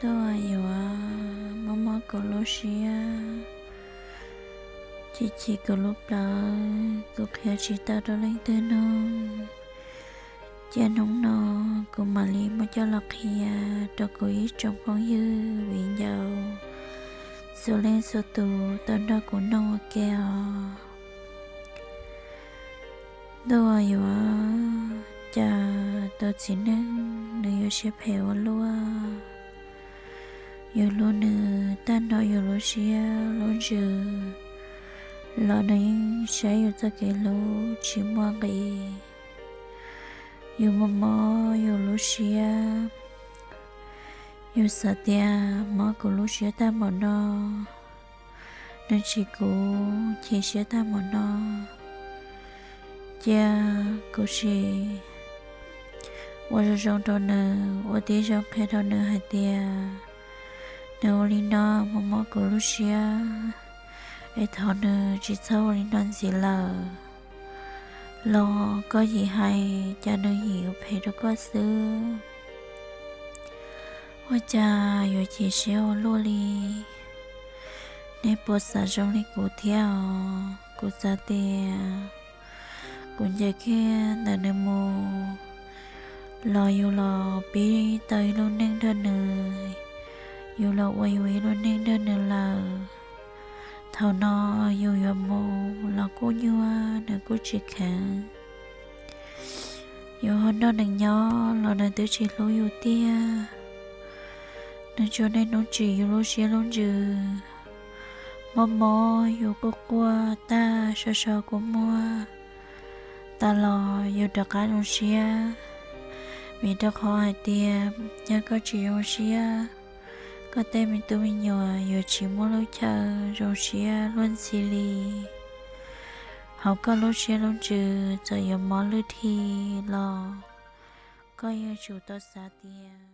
Tuaj yuav mob mob kuv lub siab, chim chim kuv lub plawv, kuv qhia tsis tau rau leej twg nug. Cia hnub no kuv mam li muab coj los qhia rau kuv ib tsoom phooj ywg viv ncaus txhua leej txhua tus tau nrog kuv nug ua ke os. Ntuj, yuav cas tus txiv neej nws yuav siab phem ua luaj. Yus hlub nws tag nrho yus lub siab lub ntsws los nws yeej saib yus txoj kev hlub tsis muaj nqis. Yus mob mob yus lub siab, yus xav tias mob kuv lub siab tag npaum no, nws tsis kuv chim siab tag npaum no. Cia kuv sim ua zoo zoo rau nws, ua tib zoo qhia rau nws hais tias nws ua li no mob mob kuv lub siab, es thov nws tsis txhob ua li no ntxiv lawm. Los koj yim hais cas nws yim ua phem rau koj xwb. Ua cas yuav chim siab ua luaj li? Nej puas xav zoo li kuv thiab os? Kuv xav tias kuv ncaim kiag ntawm nws mus los yus los pib tau ib lub neej nrog nws, yus los ua yus ib lub neej nrog nws lawm. Thaum no yus yuav mus los kuj nyuaj, nws kuj tsis kheev. Yus ho nrog nws nyob los nws twb tsis hlub yus tiag. Nws tsuas niaj hnub tsim yus lub siab lub ntsws, mob mob yus quaj quaj tag, so so kua muag tas los yus rov qab zoo siab. Vim rau qhov hais tias yog koj tsis zoo siab, koj tej me tub me nyuam yuav tsis muaj lub chaw zoo siab luag ntxhi li. Hauv koj lub siab lub ntsws txawm yuav mob lwj dhi los koj yuav tsum tau xav tias